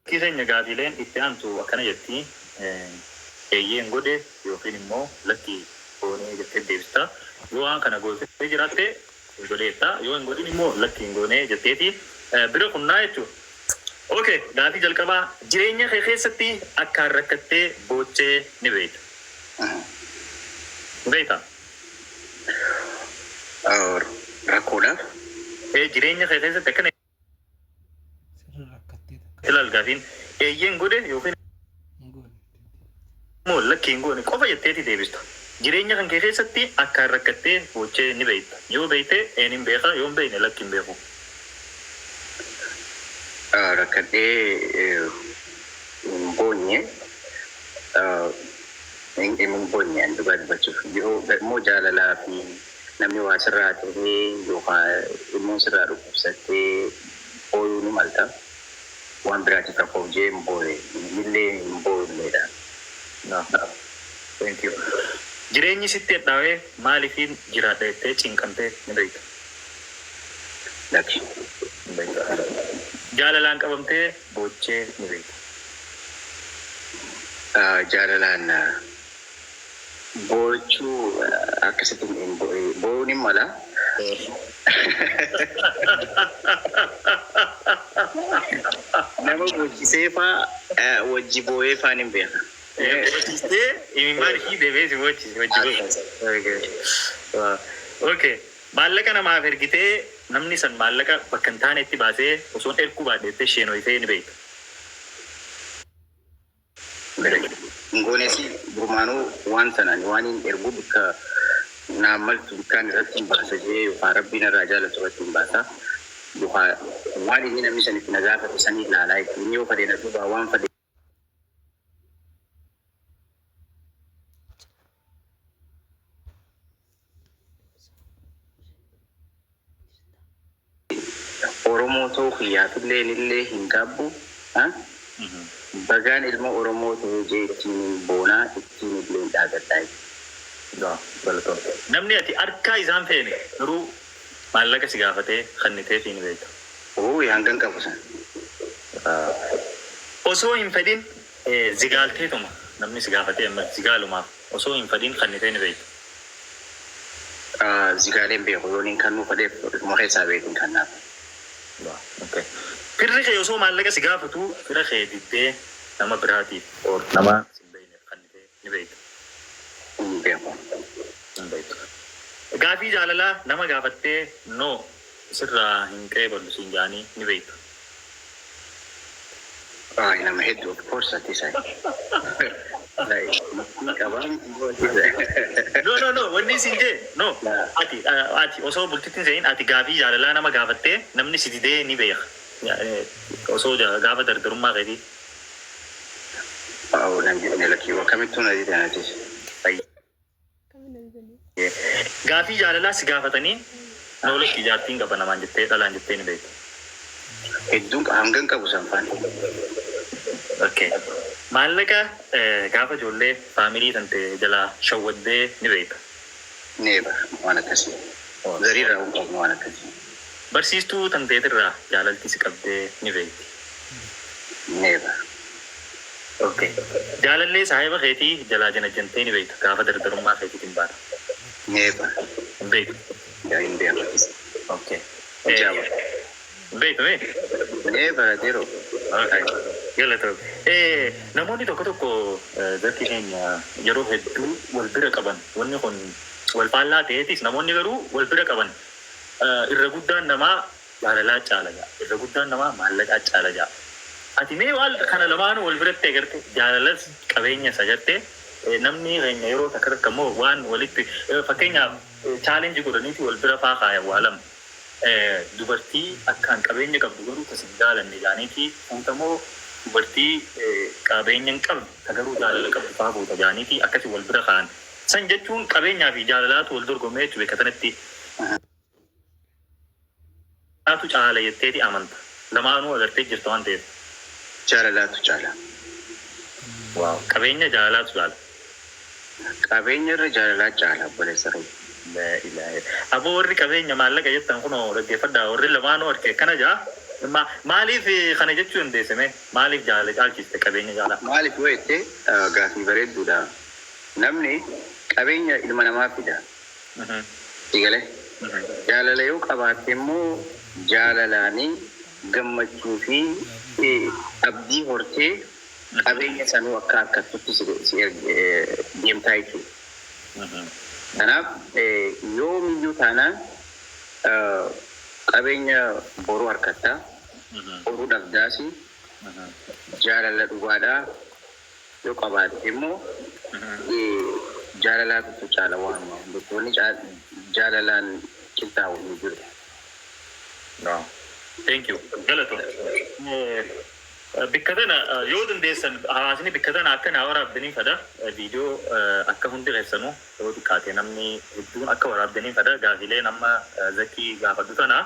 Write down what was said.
Keenya gaafiileen itti aantu akkana jetti: eeyyeen godhe yookiin immoo lakki goonee jettee deebista. Yoo waan kana gootee jiraatte godheetta, yoo hin godhin immoo lakki hin goonee jetteeti bira kunnaa jechuudha. Okay, gaafii jalqabaa: jireenya kee keessatti akkaan rakkattee boochee ni beekta? Ni beektaa? Rakkoodhaaf. Jireenya kee keessatti akkana Sirra rakkattee takka. Ilaal, gaafiin eeyyeen godhe yookiin Hin goone. immoo lakki hin goone qofa jetteeti deebista. Jireenya kan kee keessatti akkaan rakkattee boochee ni beekta? Yoo beekte een hin beeka, yoo hin beekne lakki hin beeku. Rakkadhee hin boonye, hin boonye ani dhugaa dubbachuuf. Yoo immoo jaalalaa fi namni waa sirraa ta'ee yookaan ilmoon sirraa dhukkubsattee booyuu ni malta. Waan biraatiif rakkoof jee hin boone, illee hin boonneedha. No. Thank you. Jireenyi sitti hadhaawee maaliifin jiraadha jettee cinqamtee ni beekta? Lakki. Hin beekta. Jaalalaan qabamtee boochee ni beekta? Jaalalaan boochuu akkasitti boo'uun hin mala. Nama boochisee faa wajji boo'ee faan hin beeka. Boochistee imimmaan ishii deebee si boochise wajji boo'e. Okay. Maallaqa namaaf ergitee namni san maallaqa bakka hin taanetti baasee osoon erguu baadheettee sheenoyitee ni beekta? Hin goonesi gurmaanuu waan sanaan waan hin ergu bikka naan maltu bikkaan irratti hin baasa jee yookaan Rabbiin irraa jaalatu irratti hin baasa, yookaan waan inni namni san itti na gaafate sanii ilaalaa jechuudha. Inni yoo fedhe na duubaa waan fedhe Oromoo ta'uu kiyyaafillee illee hin gaabbu. Bagaan ilma Oromoo ta'ee jee ittiin hin boonaa, ittiin illee hin dhaadadhaa jechuudha. Namni ati harkaa isaan feene garuu maallaqa si gaafatee kenniteefii ni beekta? Uuyi, hangan qabu san. Osoo hin fedhin zigaalteetuma namni si gaafatee amma zigaalumaaf osoo hin fedhin kennitee ni beekta? Zigaaleen beeku, yoon hin kannuu fedheef ifuma keessaa beekin kannaaf. Okay. Firri kee osoo maallaqa si gaafatu fira kee diddee nama biraatiif or nama si hin beekneef kennitee ni beekta? Hin beeku. Hin beektu. Gaafii jaalalaa nama gaafattee no sirraa hin qeeballu siin jedhanii ni beekta? Ay, nama hedduu, of course, ati isa. Qabaa. No, wanni isin jee no, ati osoo bultitti hin seenin ati gaafii jaalalaa nama gaafattee namni si didee ni beeka? Osoo gaafa dardarummaa keetii. Oh, nan jedhne, lakkii, akkamittuu na didan atis. Gaafii jaalalaa si gaafatanii no lakkii jaartiin qaba namaan jettee, dhalaan jettee ni beekta? Hedduun hangan qabu san faan. Okay. Maallaqa gaafa ijoollee family tante jalaa shawwaddee ni beekta? Never, waan akkasii. Zariirraa hin qabnu waan akkasii. Barsiistuu tanteetirraa jaalalti si qabdee ni beekti? Never. Okay. Jaalallee saahiba keetii jalaa janajjantee ni beekta gaafa dardarummaa keetiitiin baata? Never. Hin beektu. Hin beeku. Okay. Jaaba. Hin beektu mee? Never, zero. Okay. Galatoom. Namoonni tokko tokko zakki keenya yeroo hedduu wal bira qaban, wanni kun wal faallaa ta'eetis namoonni garuu wal bira qaban, irra guddaan namaa jaalalaa caala jaa. Irra guddaan namaa maallaqaa caala jaa. Ati mee waan kana lamaanuu wal biratti agarte, jaalalas qabeenyas agarte, namni keenya yeroo takka takka immoo waan walitti fakkeenyaaf challenge godhaniiti wal bira faa kaayan waa lama. Dubartii akkaan qabeenya qabdu garuu tas hin jaalanne jaaniiti fuutamoo, dubartii qabeenya hin qabne ta garuu jaalala qabdu faa fuuta jaaniiti akkasi wal bira kaayan. San jechuun qabeenyaa fi jaalalaatu wal dorgomee jechuudha bakka sanatti. Jaalalaatu caala jetteeti amanta? Lamaanuu agartee jirta waan ta'eef. Jaalalaatu caala. Wow. Qabeenya jaalalaatu caala. Qabeenya irra jaalalaa caala, obboleessa kiyya. Laa ilaaha. Aboo, warri qabeenya maallaqa jettan kunoo dhaggeeffadhaa, warri lamaanuu harkee akkana jaa. Maaliif kana jechuu dandeesse mee? Maaliif jaalala caalchiste qabeenya caalaa? Maaliif yoo jette, gaafii bareedduudha. Namni qabeenya ilma namaa fida. Sigalee. Jaalala yoo qabaatte immoo jaalalaanii gammachuu fi abdii hortee qabeenya sanuu akka harkattutti si deemtaa jechuudha. Kanaaf yoomiyyuu taanaan qabeenya boruu harkattaa, boruu dhabdaasi, jaalala dhugaadhaa yoo qabaatte immoo jaalalaatu caala waanuma hundatti. Wanni jaalalaan qixxaawu hin jiru. No. Thank you. Galatoom. Bikka tana yoo dandeessan hawaasni bikka tana akka naa waraabdanii fada, viidiyoo akka hundi keessanuu yoo xiqqaate namni hedduun akka waraabdanii fada, gaafilee nama Zakii gaafatu tana.